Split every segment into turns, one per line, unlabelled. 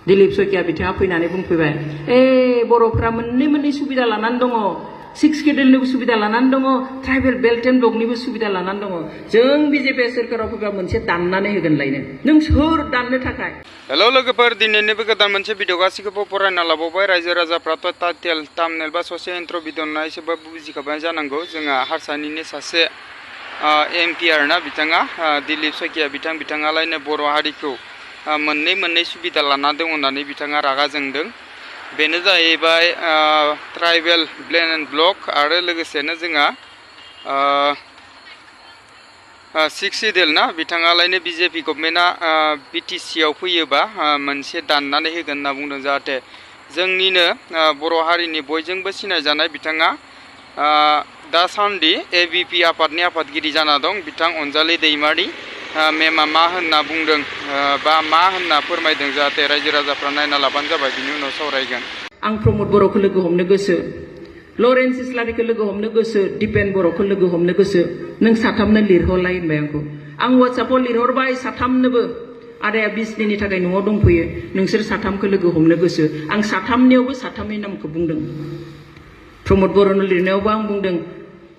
दिलीप सयकिया बिथाङा फैनानै बुंफैबाय बर'फ्रा मोननै सुबिदा लानानै दङ 6 शेड्यूलनिबो सुबिदा लानानै दङ ट्राइबेल बेल्ट एन्ड ब्लकनिबो सुबिदा लानानै दङ जों बिजेपि सोरखाराव फैबा मोनसे दाननानै होगोन लायनो नों सोर दाननो थाखाय
हेलौ लोगोफोर दिनैनिबो गोदान मोनसे भिडिअ गासैखौबो फरायना लाबावबाय रायजो राजाफ्राथ' टाइटेल थाम्बनेल बा ससे इन्ट्र भिडिअ नायसोबा बुजिखाबाय जानांगौ जोंहा हारसानिनो सासे एमपि आरोना बिथाङा दिलीप सयकिया बिथाङालायनो बर' हारिखौ मोननै सुबिदा लाना दं होननानै बिथाङा रागा जोंदों बेनो जाहैबाय ट्राइबेल बेल्ट एन्ड ब्लक आरो लोगोसेनो जोंहा 6 शेड्यूल ना बिथाङालायनो बिजेपि गभर्नमेन्टआ बिटिसि आव फैयोबा मोनसे दाननानै होगोन होनना बुंदों जाहाथे जोंनिनो बर' हारिनि बयजोंबो सिनायजानाय बिथाङा दासान्दि एबिपि आफादनि आफादगिरि जाना दं बिथां अनजालि दैमारि मेमा मा होनना बुंदों बा मा होनना फोरमायदों जाहाथे रायजो राजाफ्रा नायना लाबानो जाबाय बिनि उनाव सावरायगोन
आं प्रमोद बर'खौ लोगो हमनो गोसो लरेन्स इस्लारिखौ लोगो हमनो गोसो दिपेन बर'खौ लोगो हमनो गोसो नों साथामनो लिरहरलाय होनबाय आंखौ आं वाट्सएपआव लिरहरबाय साथामनोबो आदाया 20 दिननि थाखाय न'आव दंफैयो नोंसोर साथामखौ लोगो हमनो गोसो आं साथामनियावबो साथामनि नामखौ बुंदों प्रमोद बर'नो लिरनायावबो आं बुंदों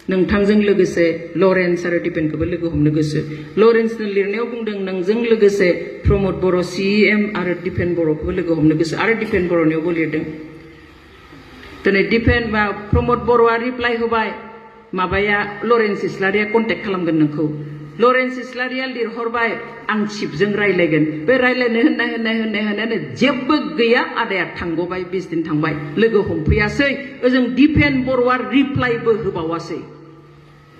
नोंथांजों लोगोसे लरेन्स आरो दिपेनखौबो लोगो हमनो गोसो लरेन्सनो लिरनायाव बुंदों नोंजों लोगोसे प्रमोद बर' CEM आरो दिपेन बर'खौबो लोगो हमनो गोसो आरो दिपेन बर'नियावबो लिरदों दिनै दिपेन बा प्रमोद बर'आ रिप्लाइ होबाय माबाया लरेन्स इस्लारिया कन्टेक्ट खालामगोन नोंखौ लरेन्स इस्लारिया लिरहरबाय आं चिफजों रायलायगोन बे रायलायनो होननाय जेबो गैया आदाया थांगबाय 20 दिन थांबाय लोगो हमफैयासै ओजों दिपेन बर'आ रिप्लाइबो होबावासै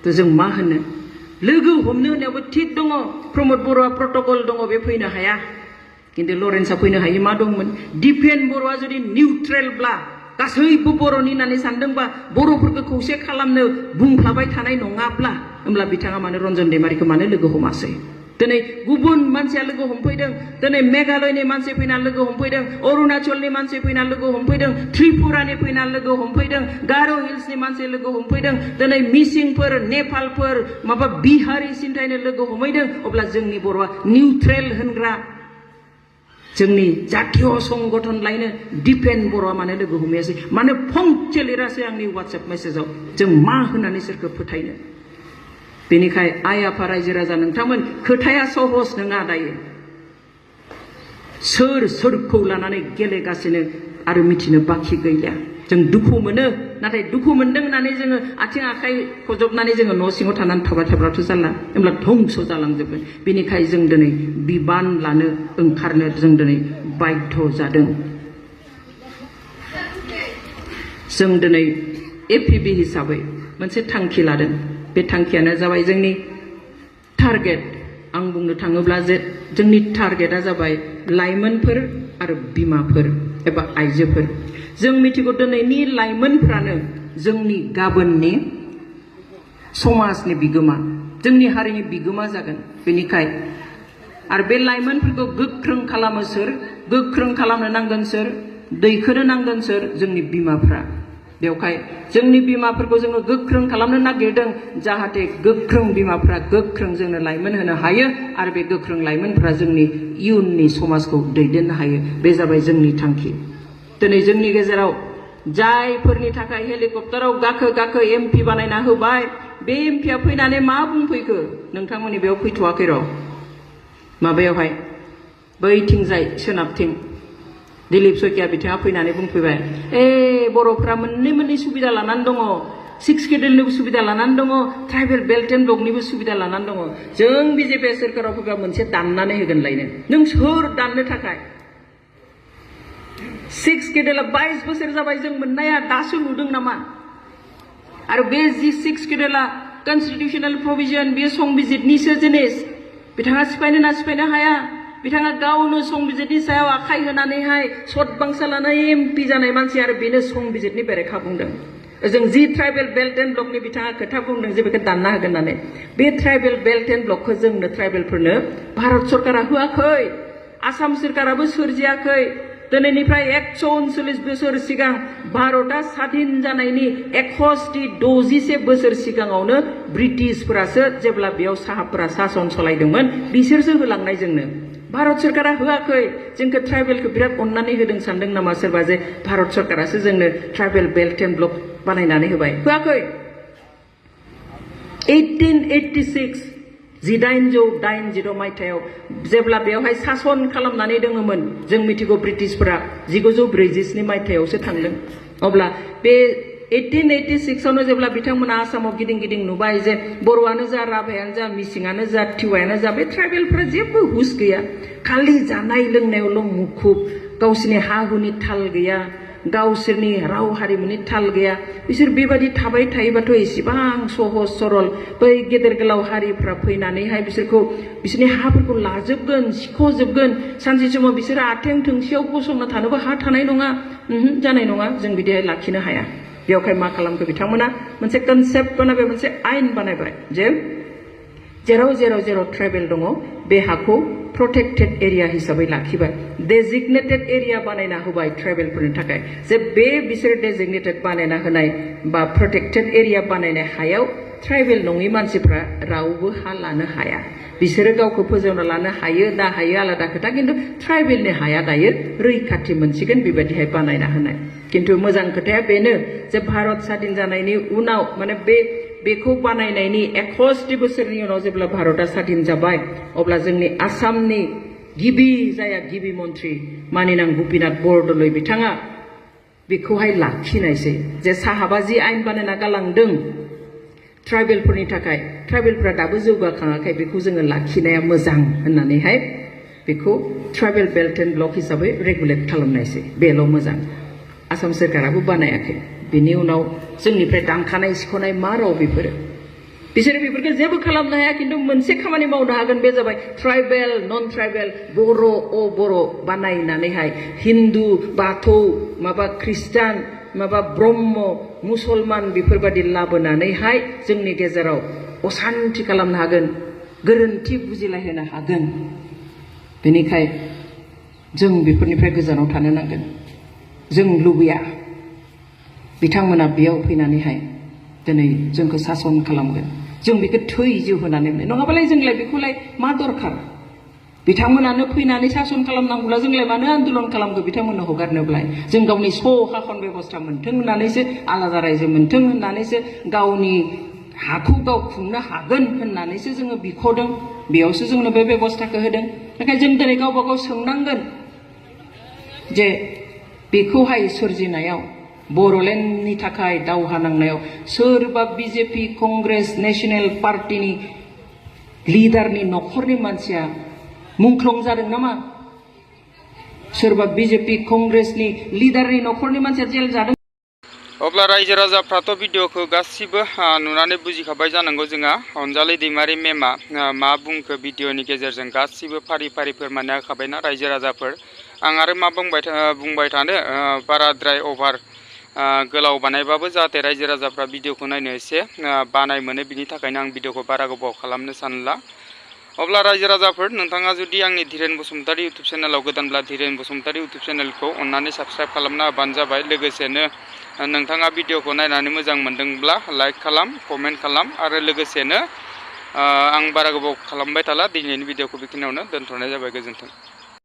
तो जों मा होनो लोगो हमनो होनायावबो थिग दङ प्रमोद बर'आ प्रट'कल दङ बे फैनो हाया किन्तु लरेन्सआ फैनो हायो मा दंमोन दिपेन बर'आ जुदि निउट्रेलब्ला गासैबो बर'नि होननानै सानदोंबा बर'फोरखौ खौसे खालामनो बुंफ्लाबाय थानाय नङाब्ला होमब्ला बिथाङा मानो रन्जन दैमारिखौ मानो लोगो हमासै दिनै गुबुन मानसिया लोगो हमफैदों दिनै मेघालयनि मानसि फैना लोगो हमफैदों अरुणाचलनि मानसि फैना लोगो हमफैदों त्रिपुरानि फैना लोगो हमफैदों गार' हिल्सनि मानसि लोगो हमफैदों दिनै मिसिंफोर नेपालफोर माबा बिहारि सिन्थायनो लोगो हमैदों अब्ला जोंनि बर'आ निउट्रेल होनग्रा जोंनि जातीय संगठन लायनो दिपेन बर'आ मानो लोगो हमायासै मानो फंसे लिरासै आंनि वाट्सएप मेसेजाव जों मा होननानै सोरखौ फोथायनो बेनिखाय आइ आफा रायजो राजा नोंथांमोन खोथाया सहज नङा दायो सोरखौ लानानै गेलेगासिनो आरो मिथिनो बाखि गैला जों दुखु मोनो नाथाय दुखु मोनदों होननानै जोङो आथिं आखाइ खजबनानै जोङो न' सिङाव थानानै थाबाय थाब्लाथ' जाला होमब्ला धंस जालांजोबगोन बेनिखाय जों दिनै बिबान लानो ओंखारनो जों दिनै बाध्य जादों जों दिनै एपिबि हिसाबै मोनसे थांखि लादों बे थांखियानो जाबाय जोंनि टारगेट आं बुंनो थाङोब्ला जे जोंनि टारगेटआ जाबाय लाइमोनफोर आरो बिमाफोर एबा आइजोफोर जों मिथिगौ दिनैनि लाइमोनफ्रानो जोंनि गाबोननि समाजनि बिगोमा जोंनि हारिनि बिगोमा जागोन बेनिखाय आरो बे लाइमोनफोरखौ गोख्रों खालामो सोर गोख्रों खालामनो नांगोन सोर दैखोनो नांगोन सोर जोंनि बिमाफ्रा बेवहाय जोंनि बिमाफोरखौ जोङो गोख्रों खालामनो नागिरदों जाहाथे गोख्रों बिमाफ्रा गोख्रों जोंनो लाइमोन होनो हायो आरो बे गोख्रों लाइमोनफ्रा जोंनि इयुननि समाजखौ दैदेननो हायो बे जाबाय जोंनि थांखि दिनै जोंनि गेजेराव जायफोरनि थाखाय हेलिकप्टाराव गाखो एमपि बानायना होबाय बे एमपिया फैनानै मा बुंफैखो नोंथांमोननि बेयाव फैथ'वाखै र' माबायावहाय बैथिंजाय सोनाबथिं दिलीप सयकिया बिथाङा फैनानै बुंफैबाय बर'फ्रा मोननै सुबिदा लानानै दङ 6 शेड्यूलनिबो सुबिदा लानानै दङ ट्राइबेल बेल्ट एन्ड ब्लकनिबो सुबिदा लानानै दङ जों बिजेपि सोरखाराव फैबा मोनसे दाननानै होगोन लायनो नों सोर दाननो थाखाय 6 शेड्यूला 22 बोसोर जाबाय जों मोननाया दासो नुदों नामा आरो बे 6 शेड्यूला कन्स्टिट्यूशनल प्रोविजन बेयो संबिजितनिसो जिनिस बिथाङा सिफायनो ना सिफायनो हाया बिथाङा गावनो संबिजितनि सायाव आखाइ होनानैहाय सतबांसा लानाय एमपि जानाय मानसि आरो बेनो संबिजितनि बेरेखा बुंदों जों जि ट्राइबेल बेल्ट एन्ड ब्लकनि बिथाङा खोथा बुंदों जे बेखौ दानना होगोन होननानै बे ट्राइबेल बेल्ट एन्ड ब्लकखौ जोंनो ट्राइबेलफोरनो भारत सरकारा होआखै आसाम सरकाराबो सोरजियाखै दिनैनिफ्राय 139 बोसोर सिगां भारतआ स्वाधीन जानायनि 61 बोसोर सिगाङावनो ब्रिटिशफोरासो जेब्ला बेयाव साहाफोरा सासन सलायदोंमोन बिसोरसो होलांनाय जोंनो भारत सरकारा होआखै जोंखौ ट्राइबेलखौ बिराद अननानै होदों सानदों नामा सोरबा जे भारत सरकारासो जोंनो ट्राइबेल बेल्ट एन्ड ब्लक बानायनानै होबाय होआखै 1886 1880 मायथाइयाव जेब्ला बेवहाय सासन खालामनानै दङमोन जों मिथिगौ ब्रिटिशफोरा 1940 मायथाइयावसो थांदों अब्ला बे 1886 आवनो जेब्ला बिथांमोना आसामाव गिदिं गिदिं नुबाय जे बर'आनो जा राभायानो जा मिसिङानो जा टिवायानो जा बे ट्राइबेलफोरा जेबो हुस गैया खालि जानाय लोंनायावल' मुखुब गावसोरनि हा हुनि थाल गैया गावसोरनि राव हारिमुनि थाल गैया बिसोर बेबायदि थाबाय थायोबाथ' एसेबां सहज सरल बै गेदेर गोलाव हारिफ्रा फैनानैहाय बिसोरखौ बिसोरनि हाफोरखौ लाजोबगोन सिख'जोबगोन सानसे समाव बिसोरो आथें थोंसेयाव गसंना थानोबो हा थानाय नङा जानाय नङा जों बिदिहाय लाखिनो हाया बेवहाय मा खालामखो बिथांमोना मोनसे कनसेप्ट बानायबाय मोनसे आयेन बानायबाय जे जेराव जेराव जेराव ट्राइबेल दङ बे हाखौ प्रोटेक्टेड एरिया हिसाबै लाखिबाय डेजिगनेटेड एरिया बानायना होबाय ट्राइबेलफोरनि थाखाय जे बे बिसोर डेजिगनेटेड बानायना होनाय बा प्रोटेक्टेड एरिया बानायनाय हायाव ट्राइबेल नङि मानसिफ्रा रावबो हा लानो हाया बिसोरो गावखौ फोजौना लानो हायो दा हायो आलादा खोथा किन्तु ट्राइबेलनि हाया दायो रैखाथि मोनसिगोन बेबायदिहाय बानायना होनाय किन्तु मोजां खोथाया बेनो जे भारत स्वाधीन जानायनि उनाव माने बेखौ बानायनायनि 61 बोसोरनि उनाव जेब्ला भारतआ स्वाधीन जाबाय अब्ला जोंनि आसामनि गिबि मन्त्रि मानिनां गपिनाथ बरदलै बिथाङा बेखौहाय लाखिनायसै जे साहाबा जि आयेन बानायना गालांदों ट्राइबेलफोरनि थाखाय ट्राइबेलफोरा दाबो जौगाखाङाखै बेखौ जोङो लाखिनाया मोजां होननानैहाय बेखौ ट्राइबेल बेल्ट एन्ड ब्लक हिसाबै रेगुलेट खालामनायसै बेल' मोजां आसाम सोरखाराबो बानायाखै बिनि उनाव जोंनिफ्राय दानखानाय सिख'नाय मा राव बेफोरो बिसोरो बेफोरखौ जेबो खालामनो हाया किन्तु मोनसे खामानि मावनो हागोन बे जाबाय ट्राइबेल नन ट्राइबेल बर' बर' बानायनानैहाय हिन्दु बाथौ माबा ख्रिस्टान माबा ब्रह्म मुसलमान बेफोरबायदि लाबोनानैहाय जोंनि गेजेराव असान्ति खालामनो हागोन गोरोन्थि बुजिलायहोनो हागोन बेनिखाय जों बेफोरनिफ्राय गोजानाव थानो नांगोन जों लुबैया बिथांमोना बेयाव फैनानैहाय दिनै जोंखौ सासन खालामगोन जों बेखौ थै जिउ होनानै नङाबालाय जोंलाय बेखौलाय मा दरखार बिथांमोनानो फैनानै सासन खालामनांगौब्ला जोंलाय मानो आन्दोलन खालामगौ बिथांमोननो हगारनोब्लाय जों गावनि शासन बेबस्था मोन्थों होननानैसो आलादा रायजो मोन्थों होननानैसो गावनि हाखौ गाव खुंनो हागोन होननानैसो जोङो बिख'दों बेयावसो जोंनो बे बेबस्थाखौ होदों बेखायनो जों दिनै गावबा गाव सोंनांगोन जे बेखौहाय सोरजिनायाव बर'लेण्डनि थाखाय दावहा नांनायाव सोरबा बिजेपि कंग्रेस नेशनेल पार्टीनि लिडारनि न'खरनि मानसिया मुंख्लं जादों नामा सोरबा बिजेपि कंग्रेसनि लिडारनि न'खरनि मानसिया जेल जादों
अब्ला रायजो राजाफ्राथ' भिडिअखौ गासिबो नुनानै बुजिखाबाय जानांगौ जोंहा अनजालि दैमारि मेमा मा बुंखो भिडिअनि गेजेरजों गासिबो फारि फारि फोरमायना होखाबायना रायजो राजाफोर आं आरो मा बुंबाय थानो बाराद्राय अभार गोलाव बानायबाबो जाहाथे रायजो राजाफ्रा भिडिअखौ नायनो एसे बानाय मोनो बिनि थाखायनो आं भिडिअखौ बारा गोबाव खालामनो सानला अब्ला रायजो राजाफोर नोंथाङा जुदि आंनि धीरेन बसुमतारी इउटुब चेनेलाव गोदानब्ला धीरेन बसुमतारी इउटुब चेनेलखौ अन्नानै साबस्क्राइब खालामना होबानो जाबाय लोगोसेनो नोंथाङा भिडिअखौ नायनानै मोजां मोनदोंब्ला लाइक खालाम कमेन्ट खालाम आरो लोगोसेनो आं बारा गोबाव खालामबाय थाला दिनैनि भिडिअखौ बेखिनियावनो दोनथ'नाय जाबाय गोजोन्थों।